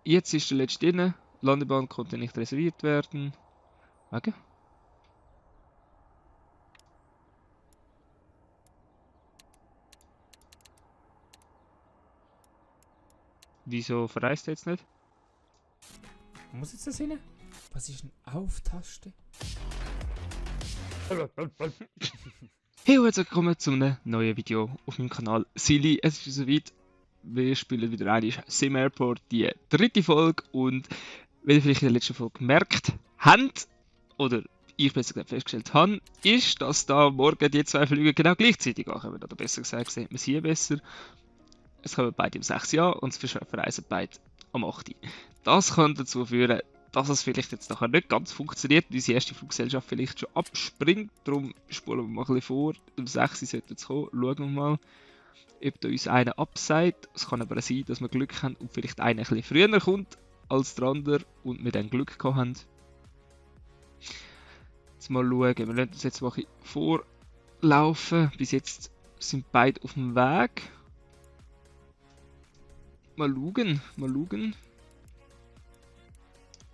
Jetzt ist der letzte drin. Landebahn konnte nicht reserviert werden. Okay. Wieso verreist er jetzt nicht? Muss jetzt das rein? Was ist eine Auf-Taste? Hey und herzlich willkommen zu einem neuen Video auf meinem Kanal Silly. Es ist soweit, wir spielen wieder einmal Sim Airport, die dritte Folge. Und wie ihr vielleicht in der letzten Folge gemerkt habt, oder ich besser gesagt festgestellt habe, ist, dass da morgen die zwei Flüge genau gleichzeitig ankommen. Oder besser gesagt, sieht man es hier besser. Es kommen beide um 6 Uhr und es verreisen beide am 8 Uhr. Das kann dazu führen, dass es vielleicht jetzt nachher nicht ganz funktioniert, weil die erste Fluggesellschaft vielleicht schon abspringt. Darum spulen wir mal ein bisschen vor. Um 6 Uhr sollte es kommen. Schauen wir mal, ob da uns einer abseit. Es kann aber auch sein, dass wir Glück haben und vielleicht einer ein bisschen früher kommt als der andere und wir dann Glück gehabt haben. Jetzt mal schauen. Wir lassen uns jetzt mal ein bisschen vorlaufen. Bis jetzt sind beide auf dem Weg. Mal schauen,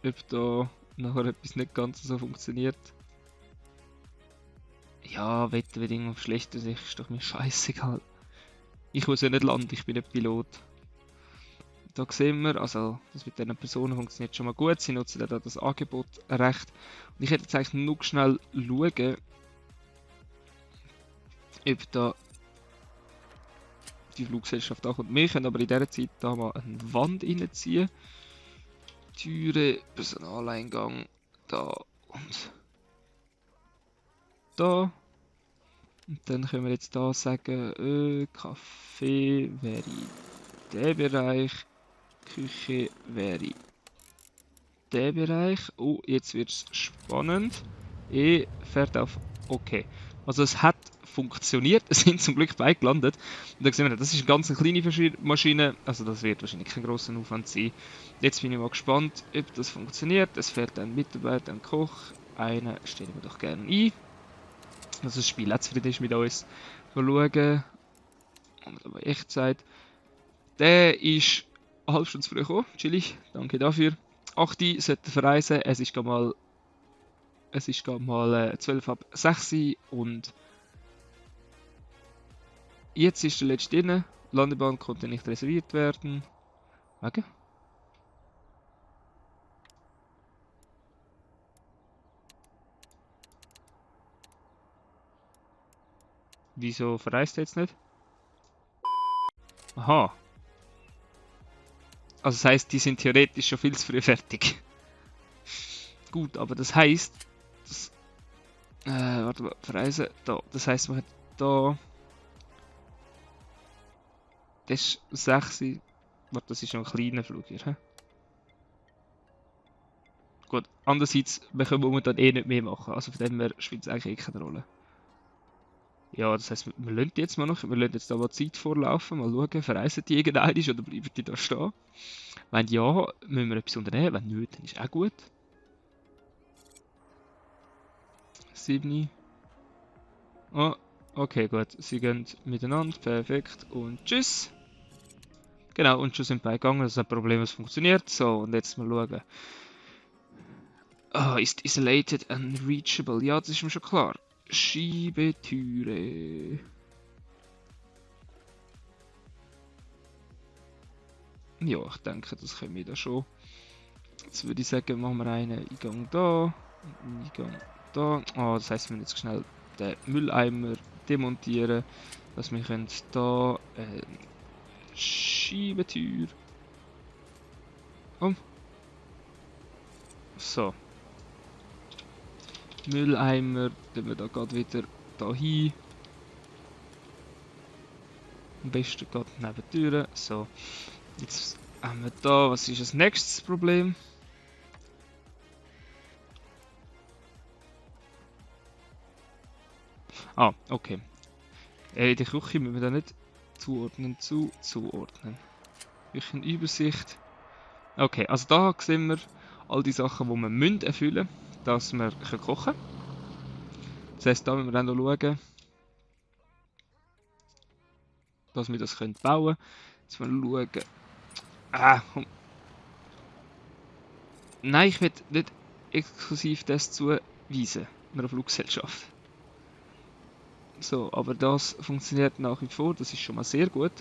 ob da nachher etwas nicht ganz so funktioniert. Ja, Wetterbedingungen auf schlechter Sicht ist doch mir scheißegal. Ich muss ja nicht landen, ich bin nicht Pilot. Da sehen wir, also das mit diesen Personen funktioniert schon mal gut. Sie nutzen da das Angebot recht. Und ich hätte jetzt eigentlich nur schnell schauen, ob da die Fluggesellschaft ankommt. Wir können aber in dieser Zeit da mal eine Wand reinziehen. Türe, Personaleingang, da und da. Und dann können wir jetzt da sagen, Kaffee wäre der Bereich, Küche wäre der Bereich. Oh, jetzt wird es spannend. Fährt auf OK. Also es hat funktioniert, es sind zum Glück beide gelandet. Und da sehen wir, das ist eine ganz kleine Maschine, also das wird wahrscheinlich kein grosser Aufwand sein. Jetzt bin ich mal gespannt, ob das funktioniert. Es fährt ein Mitarbeiter, ein Koch, einen stellen wir doch gerne ein. Also das Spiel auch zufrieden ist mit uns. Mal schauen, haben wir aber Echtzeit. Der ist eine halbe Stunde früh gekommen, chillig, danke dafür. 8 Uhr sollte verreisen, es ist gerade mal 12 ab 6 Uhr und jetzt ist der letzte drin. Landebahn konnte nicht reserviert werden. Okay. Wieso verreist er jetzt nicht? Aha. Also das heisst, die sind theoretisch schon viel zu früh fertig. Gut, aber das heisst, dass... warte mal, verreisen, da. Das heisst, wir haben da... Das ist 6 Uhr. Warte, das ist noch ein kleiner Flug hier, hä? Gut, andererseits, wir können momentan eh nicht mehr machen, also von dem her spielt es eigentlich eh keine Rolle. Ja, das heisst, wir lassen jetzt mal noch, wir lassen jetzt da mal Zeit vorlaufen, mal schauen, verreisen die irgendeine oder bleiben die da stehen? Wenn ja, müssen wir etwas unternehmen, wenn nicht, dann ist auch gut. 7. Oh, okay, gut, sie gehen miteinander, perfekt und tschüss. Genau, und schon sind beide gegangen, das ist ein Problem, was funktioniert. So, und jetzt mal schauen. Ah, ist isolated and reachable. Ja, das ist mir schon klar. Schiebetüre. Ja, ich denke, das können wir da schon. Jetzt würde ich sagen, machen wir einen Eingang da, einen Eingang da. Ah, das heisst, wir müssen jetzt schnell den Mülleimer demontieren, dass wir können da Schiebetür. So. Mülleimer, tun wir da gerade wieder da hin. Am besten gerade neben die Türen. So. Jetzt haben wir da, was ist das nächste Problem? Ah, okay. In der Küche müssen wir da nicht zuordnen, zuordnen. Küchenübersicht. Okay, also da sehen wir all die Sachen, die wir müssen erfüllen müssen, dass wir kochen können. Das heisst, da müssen wir dann noch schauen, dass wir das bauen können. Jetzt mal schauen. Komm. Nein, ich will nicht exklusiv das zuweisen, einer Fluggesellschaft. So, aber das funktioniert nach wie vor, das ist schon mal sehr gut.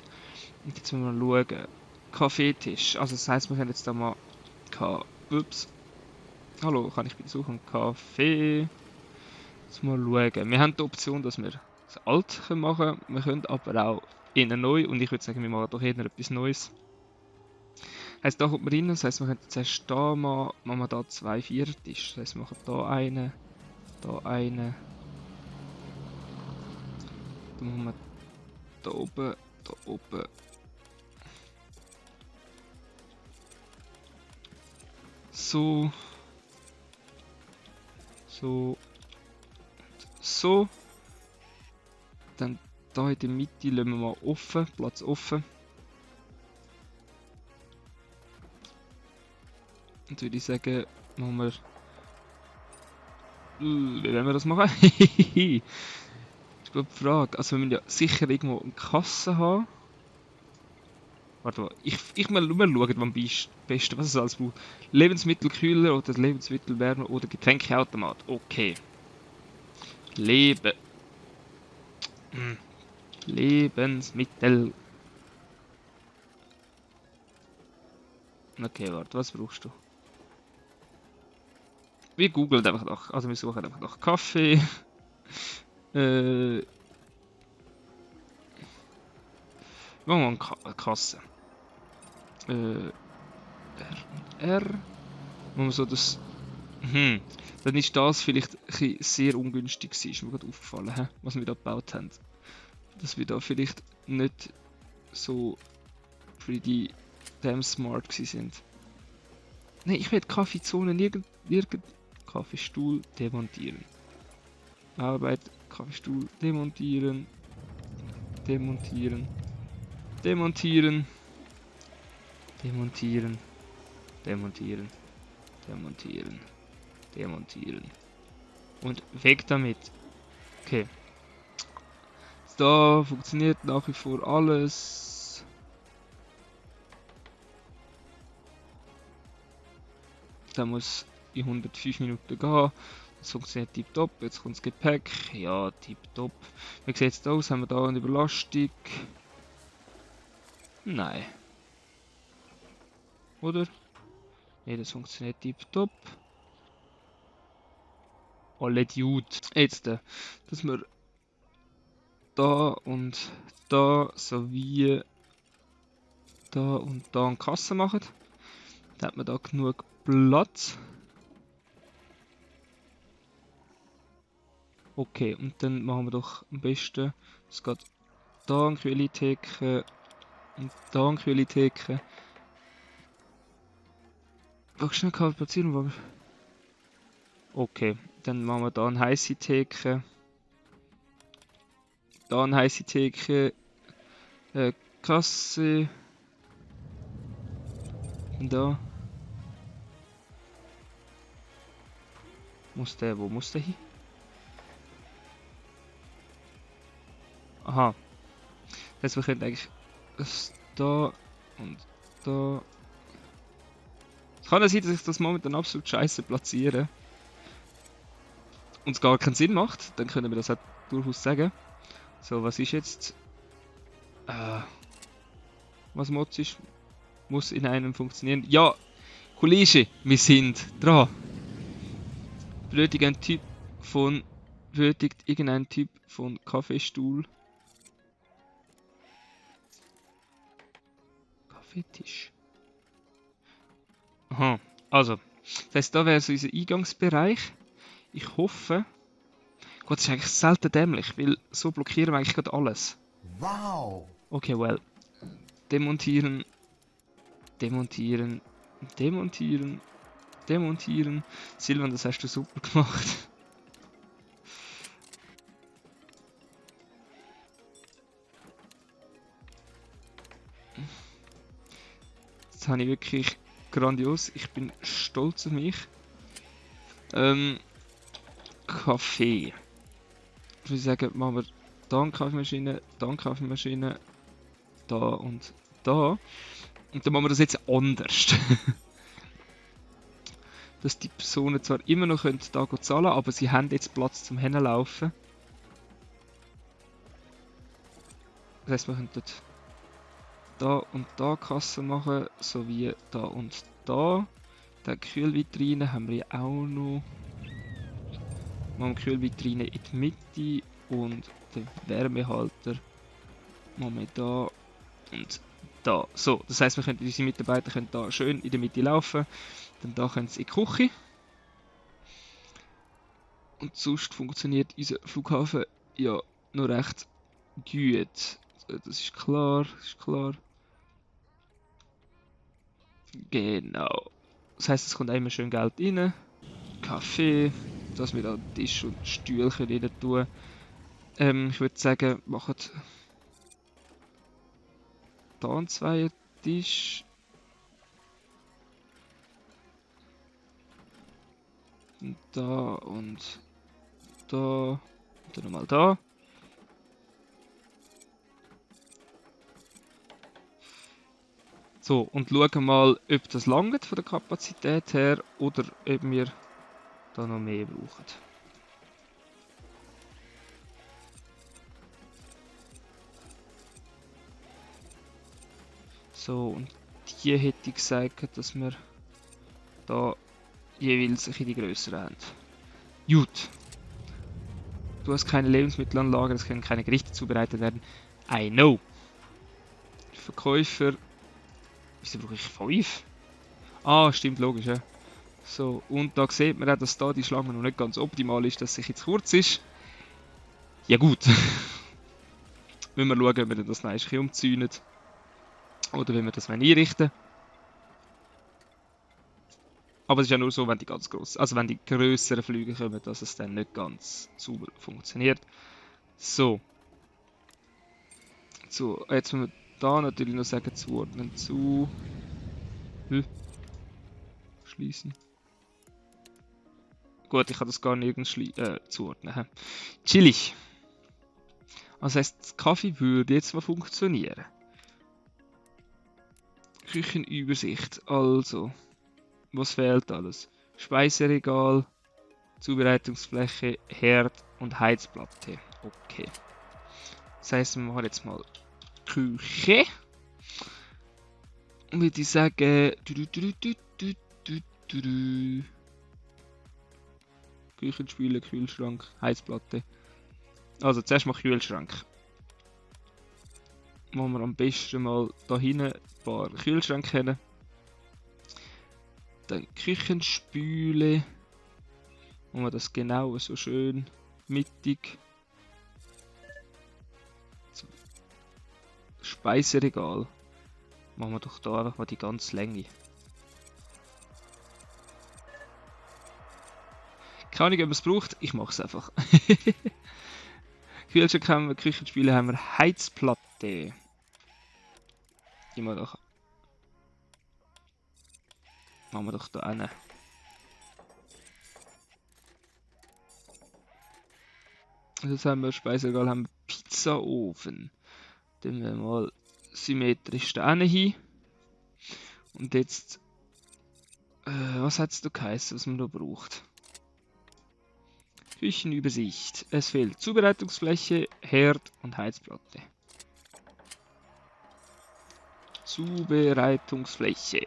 Und jetzt müssen wir schauen. Kaffeetisch, also das heisst, wir können jetzt da mal Ups. Hallo, kann ich bitte suchen? Kaffee. Jetzt mal schauen. Wir haben die Option, dass wir es alt machen können. Wir können aber auch innen neu. Und ich würde sagen, wir machen doch eher etwas Neues. Heisst, da kommt man rein. Das heisst, wir können zuerst da machen wir da 2 Vierertische. Das heisst, wir machen da einen. Da einen. Dann machen wir da oben. Da oben. So. So. So. Dann da in der Mitte lassen wir mal offen, Platz offen. Und würde ich sagen, machen wir. Wie wollen wir das machen? Ist glaube die Frage. Also wir müssen ja sicher irgendwo eine Kasse haben. Warte mal, ich mal schauen, am besten, was es alles braucht. Lebensmittelkühler oder Lebensmittelwärmer oder Getränkeautomat. Okay. Lebensmittel. Okay, warte, was brauchst du? Wir googeln einfach nach, also wir suchen einfach nach Kaffee. Machen wir eine Kasse. R. Wo man so das. Dann ist das vielleicht ein bisschen sehr ungünstig gewesen, ist mir gerade aufgefallen, was wir da gebaut haben. Dass wir da vielleicht nicht so pretty damn smart gewesen sind. Nein, ich will die Kaffeezone Kaffeestuhl demontieren. Arbeit, Kaffeestuhl demontieren. Demontieren. Demontieren. Demontieren. Demontieren. Demontieren. Demontieren. Und weg damit. Okay. Da funktioniert nach wie vor alles. Da muss in 105 Minuten gehen. Das funktioniert tipptopp. Jetzt kommt das Gepäck. Ja, tipptopp. Wie sieht es aus? Haben wir da eine Überlastung? Nein. Oder? Ne, das funktioniert tipptopp. Alle Dude. Jetzt, dass wir da und da sowie da und da eine Kasse machen. Dann hat man da genug Platz. Okay, und dann machen wir doch am besten, es geht da eine Kühltheke und da eine Kühltheke. Wag schnell Kabel platzieren, okay, dann machen wir da eine heiße Theke. Da eine heiße Theke. Kasse. Und da. Wo muss der hin? Aha. Das heißt, wir können eigentlich das da und da. Es kann ja sein, dass ich das momentan absolut scheiße platziere. Und es gar keinen Sinn macht, dann können wir das halt durchaus sagen. So, was ist jetzt? Was muss in einem funktionieren. Ja, Kollege, wir sind dran. Benötigt irgendein Typ von Kaffeestuhl. Kaffeetisch. Aha, also. Das heisst, da wäre so unser Eingangsbereich. Ich hoffe. Gott, das ist eigentlich selten dämlich, weil so blockieren wir eigentlich gerade alles. Wow! Okay, well. Demontieren. Demontieren. Demontieren. Demontieren. Silvan, das hast du super gemacht. Das habe ich wirklich grandios. Ich bin stolz auf mich. Kaffee. Ich würde sagen, machen wir da eine Kaffeemaschine, da eine Kaffeemaschine, da und da. Und dann machen wir das jetzt anders. dass die Personen zwar immer noch da zahlen können, aber sie haben jetzt Platz zum Hinlaufen. Das heisst, wir könnten da und da Kasse machen, sowie da und da. Den Kühlvitrine haben wir ja auch noch. Machen wir die Kühlvitrine in die Mitte und den Wärmehalter machen wir da und da. So, das heisst, wir können, unsere Mitarbeiter können da schön in der Mitte laufen. Dann da können sie in die Küche. Und sonst funktioniert unser Flughafen ja noch recht gut. Das ist klar, das ist klar. Genau. Das heisst, es kommt auch immer schön Geld rein. Kaffee, dass wir da Tisch und Stühlchen rein tun. Ich würde sagen, macht da einen Zweiertisch. Und da und da. Und dann nochmal da. So, und schauen mal, ob das langt von der Kapazität her oder ob wir da noch mehr brauchen. So, und hier hätte ich gesagt, dass wir da jeweils ein bisschen die größeren haben. Gut. Du hast keine Lebensmittelanlage, es können keine Gerichte zubereitet werden. I know. Verkäufer. Wieso brauche ich 5? Ah, stimmt, logisch, ja. So, und da sieht man auch, dass da die Schlange noch nicht ganz optimal ist, dass sie jetzt kurz ist. Ja gut. Müssen wir schauen, ob wir das noch ein bisschen umzäunen. Oder wenn wir das einrichten. Aber es ist ja nur so, wenn die ganz gross, also wenn die grösseren Flüge kommen, dass es dann nicht ganz sauber funktioniert. So. So, jetzt müssen wir da natürlich noch sagen, zuordnen zu. Schließen. Gut, ich kann das gar nirgends zuordnen. Chillig. Das heisst, das Kaffee würde jetzt mal funktionieren. Küchenübersicht. Also, was fehlt alles? Speiseregal, Zubereitungsfläche, Herd und Heizplatte. Okay. Das heisst, wir machen jetzt mal Küche. Und würde ich sagen. Küchenspüle, Kühlschrank, Heizplatte. Also zuerst mal Kühlschrank. Machen wir am besten mal da hinten ein paar Kühlschränke hin. Dann Küchenspüle. Machen wir das genau so schön mittig. Speiseregal. Machen wir doch da einfach mal die ganze Länge. Keine Ahnung, ob man es braucht, ich mache es einfach. Kühlschrank haben wir, Küchenspüle haben wir, Heizplatte. Die wir doch. Machen wir doch da hin. Jetzt haben wir Speiseregal, haben wir Pizzaofen. Dann wir mal symmetrisch da hin. Und jetzt. Was hat es da geheißen, was man da braucht? Küchenübersicht. Es fehlt Zubereitungsfläche, Herd und Heizplatte. Zubereitungsfläche.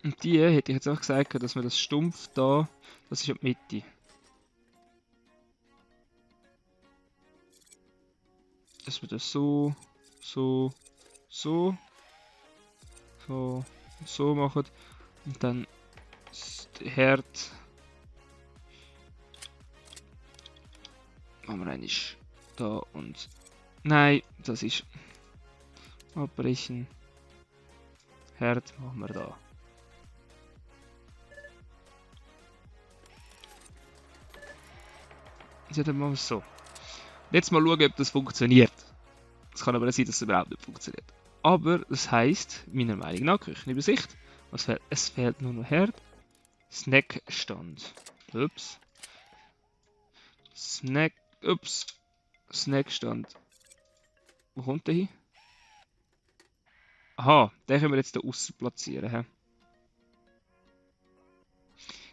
Und die hätte ich jetzt auch gesagt, dass wir das stumpf da, das ist ab Mitte. Dass wir das so machen. Und dann Herd. Machen wir eigentlich da und. Nein, das ist. Abbrechen. Herd machen wir da. Ja, dann machen wir es so. Jetzt mal schauen, ob das funktioniert. Es kann aber sein, dass es überhaupt nicht funktioniert. Aber das heisst, meiner Meinung nach, Küchenübersicht, was fehlt? Es fehlt nur noch Herd. Snackstand. Ups. Snackstand. Wo kommt der hin? Aha, den können wir jetzt da außen platzieren. He?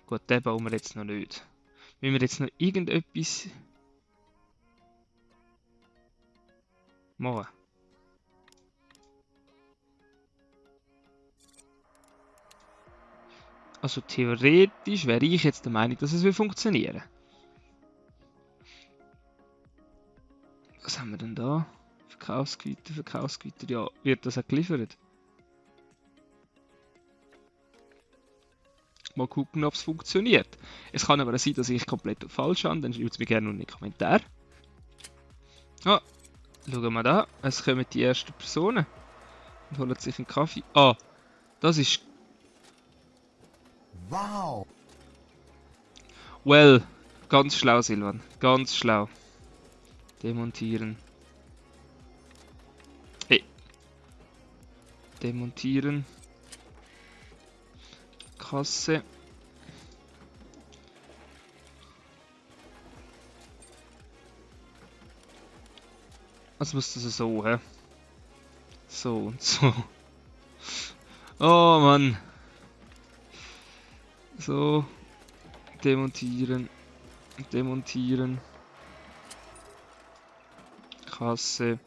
Gut, den bauen wir jetzt noch nicht. Wenn wir jetzt noch irgendetwas machen. Also theoretisch wäre ich jetzt der Meinung, dass es funktionieren will. Was haben wir denn da? Verkaufsgüter. Ja, wird das auch geliefert? Mal gucken, ob es funktioniert. Es kann aber sein, dass ich komplett falsch habe, dann schreibt es mir gerne in den Kommentar. Ah, schauen wir da. Es kommen die ersten Personen und holen sich einen Kaffee. Ah, das ist... Wow! Well, ganz schlau, Silvan. Ganz schlau. Demontieren. Hey. Demontieren. Kasse. Was muss das so, hä? So und so. Oh Mann. So. Demontieren. Demontieren. Kasse.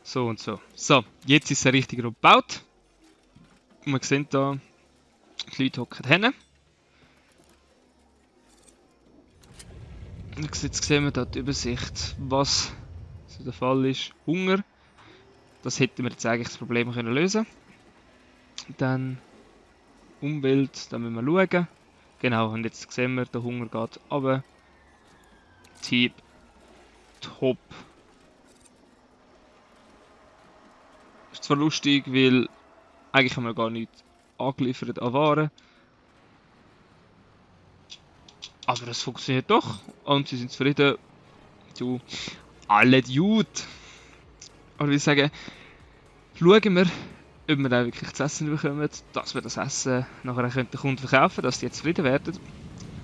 So und so. So, jetzt ist es richtig gebaut. Wir sehen da, die Leute hocken hin. Jetzt sehen wir hier die Übersicht, was so der Fall ist. Hunger. Das hätten wir jetzt eigentlich das Problem können lösen. Dann Umwelt, da müssen wir schauen. Genau, und jetzt sehen wir, der Hunger geht runter. Tip top. Ist zwar lustig, weil eigentlich haben wir gar nichts angeliefert an Waren. Aber es funktioniert doch und sie sind zufrieden. Du, alle Dude. Aber ich sagen, schauen wir, ob wir dann wirklich das Essen bekommen, dass wir das Essen nachher den Kunden verkaufen, dass die jetzt zufrieden werden.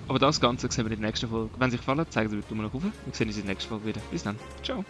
Aber das Ganze sehen wir in der nächsten Folge. Wenn es euch gefallen hat, zeigen Sie bitte mal nach oben. Wir sehen uns in der nächsten Folge wieder. Bis dann. Ciao.